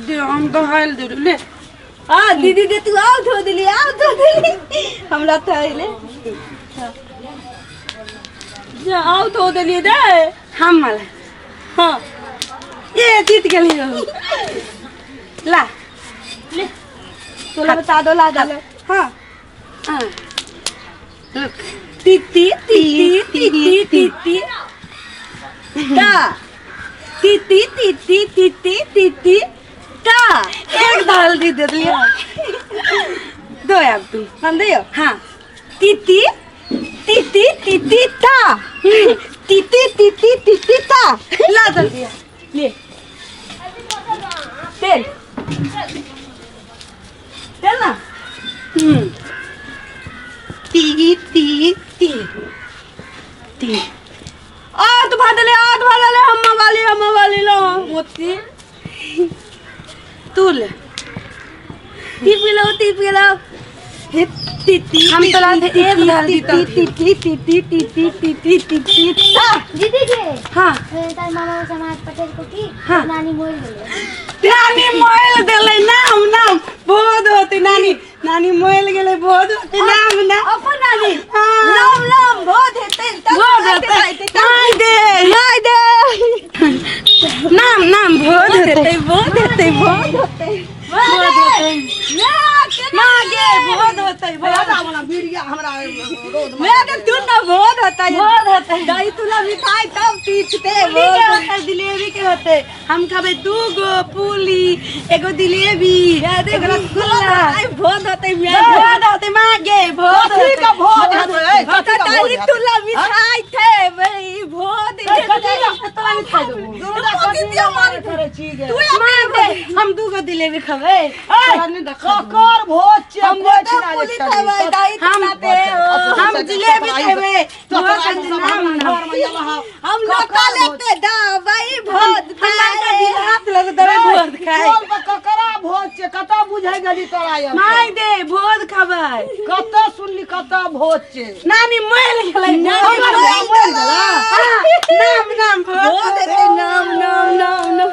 दे हम दहाइल दे ले। हाँ दीदी दे, तू आओ धो दिली, आओ धो दिली हमरा तो अइले जा, आओ धो दिली दे। हम माला। हाँ। ये जीत गेली हो। ला। ले तोला बता दो, ला दे। हाँ। हाँ, रुक। ती ती ती ती ती ती ता ती ती ती ती ती ती ती ती ता। एक दाल दी दे दिलियो, दो अब तू। हम दियो? हाँ। ती ती ती ती ती ती ता ती ती ती ती ती ती ता। ला दे दिया। ले तेल, तेल ना। ती ती ती ती। आठ भादले, आठ भादले, हम वाली, हम वाली लो मोती। तू ले। ती पिलो, ती पिलो, हे ती ती। हम तो लाते एक दाल दी। ती ती ती ती ती ती ती ती ती ती ती ता। दीदी के। हाँ। तार मामा समाज पटेल को की। हाँ। नानी मोल गेलै। नानी मोल देलै। नाम नाम बहुत होते नानी, नानी मोल गेलै, बहुत होते नाम ना। अपन नानी। हाँ। नाम नाम बहुत हेतै तब। बहुत होते, नहीं दे। नहीं दे। नाम नाम बहुत होते। बहुत हेतै, बहुत हेतै, बहुत होते। ना। माँ गे, बहुत होते, बहुत। मैं के तू ना बहुत होता है। बहुत होते। दही तुला मिठाई तब पीछते। पुली के होते, जिलेबी के होते। हम खाबे दू गो पुली, एगो जिलेबी, एगो रसगुल्ला। बहुत होते। बहुत होते माँ गे, बहुत कथी होते। का भोज हेतै? कथी का भोज दही हेतै? तुला मिठाई थे भाई, बहुत। तोरा मिठाई देबो। दुर्गा कथी ला करै छी गे? तू माँ गे, हम दू गो जिलेबी खबै, तोरा नहि देखब। ककर भोज छियै? हम कोइ तो छिना पुली जे खेबै, दही हम तुला दे। हम जिलेबी खेबै। नाम नाम। हम लोटा लेते दवाई भोज। हम लड़का हाथ लग देबै भोज खाय। टोल पर ककरा भोज छियै? कतऽ बुझै गेली तोरा यौ? माय दे, भोज खबै। कतऽ सुनली, कतऽ भोज छै? नानी मरि गेलै। हमर माय मरि गेलै? हाँ, नाम नाम भोज। भोज हेतै, नाम नाम नाम नाम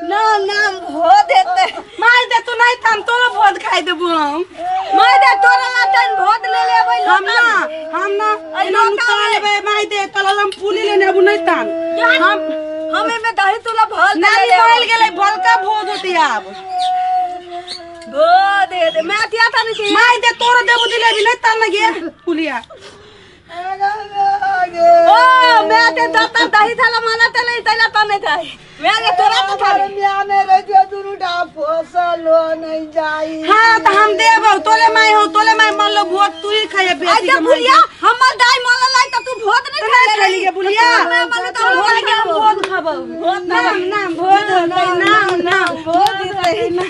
नाम नाम भोज हेतै। माय दे, तू नहीं थाम, तोरो भोज खाइ देबू हम। माय दे, तोरा लाटन भोज ले लेबै। हम ना, हम ना एना नुका लेबै। माय दे, तोरा हम पुली लेने आबू, नहीं तान हम। हम एमे दही तुला भोज। नानी मरि गेलै, भलका भोज होती आब। भोज हेतै, मैं अथिया था नहीं। माय दे, तोरो देबू जिलेबी, नहीं तान ना गे पुलिया। ओ मैं ते दत्ता दही थाला माना तले तैला त नहीं था, मैं के तोरा तो था। हमर माय नहि रहितै, दुनू टा पोसलो नहि जाइ। हाँ, तो हम देबौ तोले। माय हो, तोले माय मन लो, भोज तू ही खाइए बेटी अच्छा के माय। बुलिया, हमर दाई माला लाई त तू भोज नहीं तो खाले। नहीं खाली गे बुलिया। मैं माने तो तोरे भोज माय के हम खाबो। भोज खाबौ। नाम नाम भोज होतै, नाम नाम भोज होतै, नाम।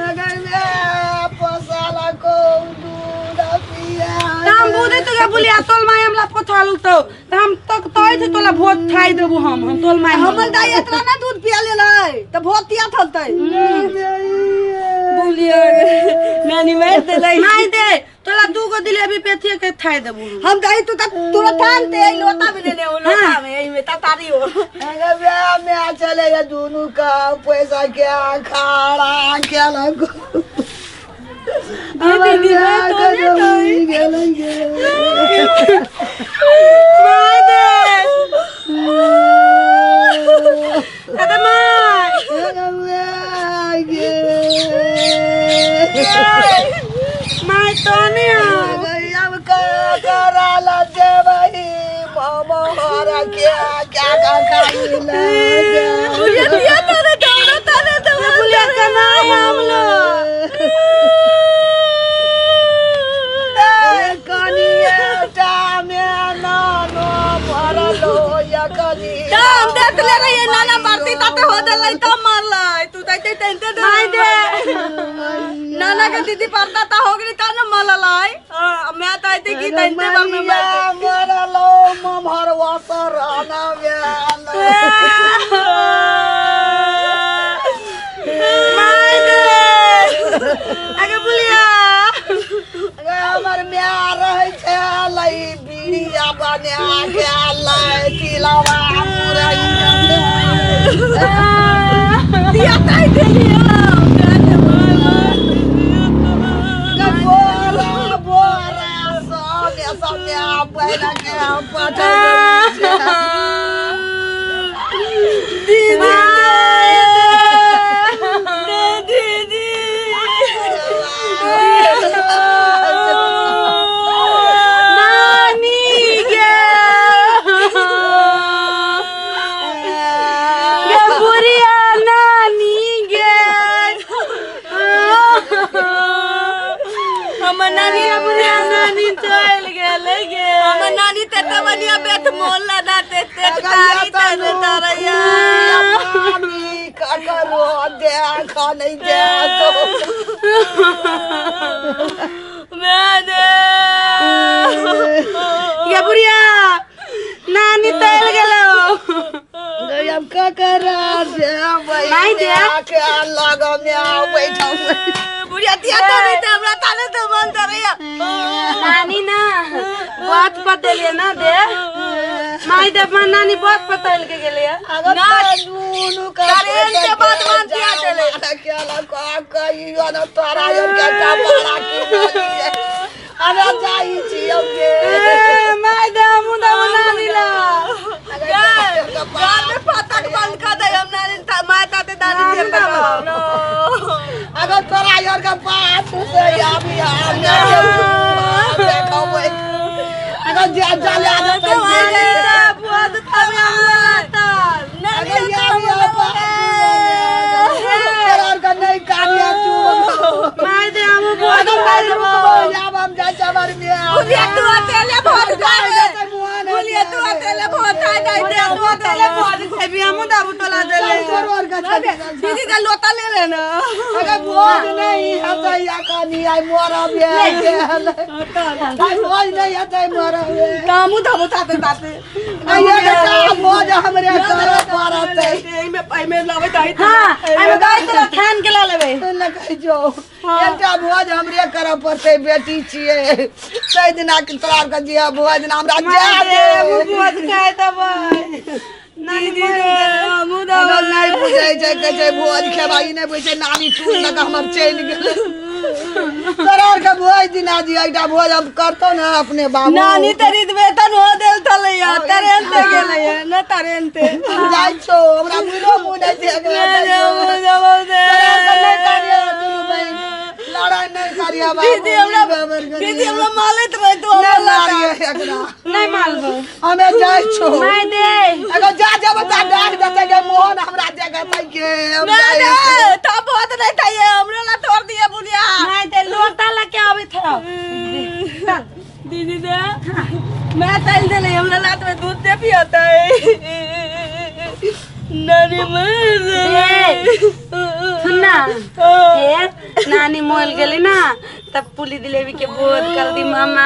अगर माय पोसला को दूध पिया। त हम बुझे तो गे बुलिया, तोल माय हमला पोथल तो त हम तक तोय थे, तोला भोज खाइ देबू हम तोल माय। हमर दाई इतना ना दूध पिया लेलै त भोज तिया थलतै। बुलिया नानी मार देलै। माय दे, तोला दू गो जिलेबी पेथिए के खाइ देबू हम। हम दही तू त तुरंत आनते ए लोटा में लेने हो, लोटा में एई में तातारी हो। अगर माय माय चले या दुनू का पैसा क्या खाड़ा क्या लगो। हमर दीदी, माय मैं तो के गेलै गे। माय दे, अरे my. अगर माय गे। My तो नहीं हो। अब कराला देबै मामा हरा क्या क्या खाइला। बुलिया दिया तारे दौड़ा तारे दौड़ा। बुलिया का नाम हम लोग। कनिएटा मे नानो भरलो या कनि। तब देख ले रही नाना मारती ताते हो देलै तब मारलै तू तैते तैते दे। माय दे। नाना के दीदी पड़ता ता हो गई ता न मललै। हां, मैं त आइते की तैते बार में मैया मरलो ममहरवा सराना म्यान। My दे, अगे बुलिया। हमर माय रहै छलै बीड़िया बना के लै तिलवा मुरैया। दिया ताई देली। हमरो देख नहीं देख ये बुढ़िया नानी तैल गेलो अब का करा दे नहीं दे। के लगम में आओ बैठो बुढ़िया तिया तो नहीं थे हमरा ताने तो मन करैया नानी ना बहुत पतेलिए ना दे माई दे मां नानी बहुत पतेल के गेलिए अगर दुनु का करेन के बात मान दिया चले। क्या लगा कहियो न तोरा यो के का बड़ा की अरे जाई छी हम के ए, माई दे हमू दबो नानी ला घर में पतक बंद कर दे हम नानी माय ताते दादी के अगर तोरा यार का बात से अभी हम देखो अगर जा जा ले आ दे बहुत तबे अगर या तोरा का नहीं कार्य तू माई दे हमू बहुत अगर खाई देबो जाब हम जा चबर में बुढ़िया तू अकेले भोट जाए बुढ़िया तू अकेले भोट आए नहीं दे तू अकेले बहुत खेबी हमू दबो तोला देले तोरा का दीदी का लोटा ले लेना अगर भोज नहीं है तो या कनी आई मोरब ये आई भोज नहीं है तो मोरब ये कामू धामू ताते ताते आई ये का भोज हमरे करे पड़त एमे एमे लावे दाई हां एमे गाय तोरा थान के ला लेबे न कहि जो एकटा भोज हमरे करे पड़तै बेटी छियै ताहि दिना के तोरा के जिया भोज ना हमरा जा माई दे दे हमू बहुत खाए देबै नानी दीदी रे हमू अगर नहि बुझै छै कहै छै भोज खेबा ई नहि बुझै छै नानी टूट लऽ कऽ हमर चलि गेलै तोरा आरके भोज दिना जी एकटा भोज हम करतौ ने अपने बाबू नानी तरी वेतन हो देल थलैया ट्रेन ते गेलैया न ट्रेन ते जाइ छौ हमरा मुरो मुँह नहि देख लड़ाई नहि करिया बाबू दीदी हमरा दीदी हमरा मालैत रहे तो नहि हमरा मारिए एकरा नहीं मालबो हमे जाइ छौ माई दे अगर जा जेब तऽ डाक देतै के मोहन हमरा देखतै के हम ना जाइ ना छी। तब बहुत नहीं था ये हमरा ला तोड़ दिया बुलिया माई दे लोटा लेके आबे था दीदी दे मैं तल देले हमरा लात में दूध दे पियाता है नानी मर दे सुन ना हे नानी मोल गेली ना तब पुली दिलेबी के बोध कर दी मामा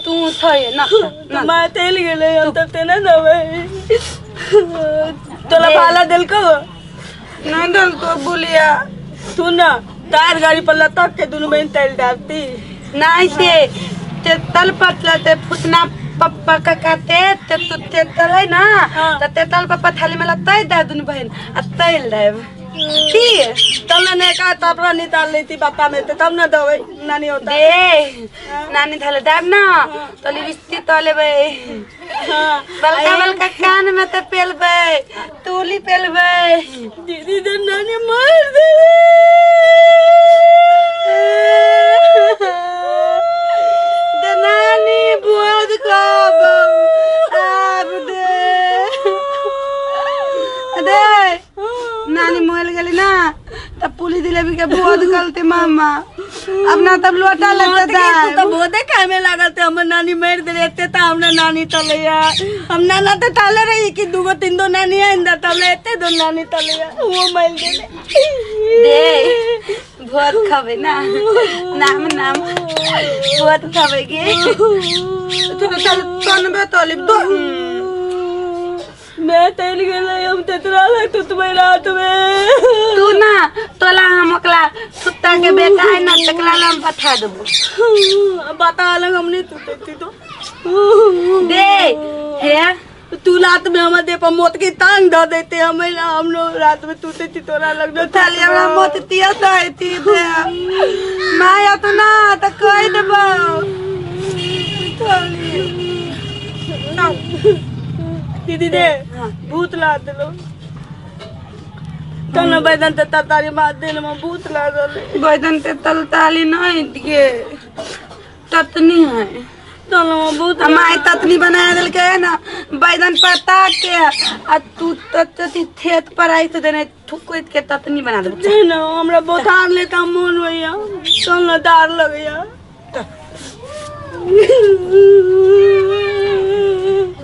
तू थय ना ना मैं तेल गेले हम तब ते ना दवे तोला भाला दिल को ना दल को बुलिया तू ना टायर गाड़ी पर लटक के दोनों बहन तेल डालती नहीं से ते तल पतला ते फुटना पप्पा काका ते ते तू ते तल है ना हाँ। त ते तल पप्पा थाली में लतै दे दुनु बहन आ तैल देब की तब ना नहीं का तब ना निकाल लेती बापा में ते तब ना दवे नानी होता दे नानी थाले देब ना तो लिपस्टिक तलेबै हाँ बलका बलका कान में ते पेलबै तूली पेलबै दीदी तो नानी मार दे दे नानी बोध कब आब दे दे नानी मोल गेली ना तब पुली दिलेबी के बोध गलते मामा अब ना तब लोटा लगते तू तो बोधे खाए में लागल ते हमर नानी मर दे एते त हमरा नानी तलैया हम नाना ते ताले रही कि दूगो तीन दो नानी है इंदा तले एते दो नानी तलैया वो मर गेले दे भोज खबे ना नाम नाम भोज खबे गे तू तो चल तनबे तलिब तो मैं तल गेले हम तेतरा लग तू तुम्हें रात में तू ना तोला हम ओकला सुत्ता के बेटा है ना तकला ला हम पठा देबो बता अलग हमने तू तेती तो दे हे तू रात में हमर दे पर मौत के तांग ध देते हमें हम लोग रात में तू तेती तोरा लग दे थाली हमरा मत तिया दे ती दे माया तो ना त कह देबो दीदी दे भूत ला देलो तन बैदन ते तारी मार देल में भूत ला देले बैदन ते तल ताली नहीं दिए ततनी है तन में भूत माई ततनी बना देलकै है ना बैगन पता के आ तू ततनी थेत पर आई तो देने थुकुत के ततनी बना देबो दे ना हमरा बोखार लेका मन होइया तन ना दार लगैया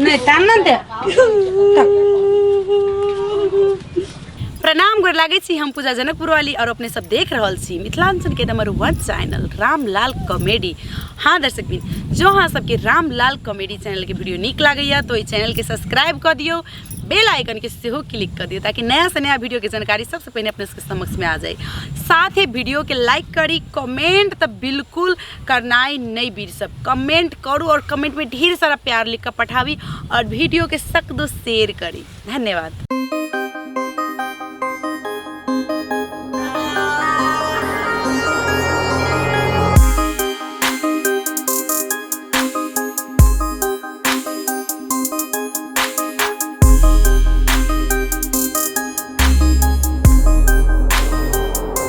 नहीं तान ना दे प्रणाम, गोर लागै छी। हम पूजा जनकपुर वाली और अपने सब देख रहल छी मिथिलांचल के नंबर 1 चैनल रामलाल कॉमेडी। हाँ दर्शक बिन, जो अहाँ सबके रामलाल कॉमेडी चैनल के वीडियो नीक लागैया तो ई चैनल के सब्सक्राइब कऽ दियौ, बेल आइकन के सेहो क्लिक कऽ दियौ ताकि नया से नया वीडियो के जानकारी सबसे पहिने अपने सबके समक्ष में आ जाए। साथ ही वीडियो के लाइक करी, कमेंट तऽ बिल्कुल करनाइ नहीं बीर सब, कमेंट करू और कमेंट में ढेर सारा प्यार लिख कर पठाबी और वीडियो के सक दो शेयर करी। धन्यवाद।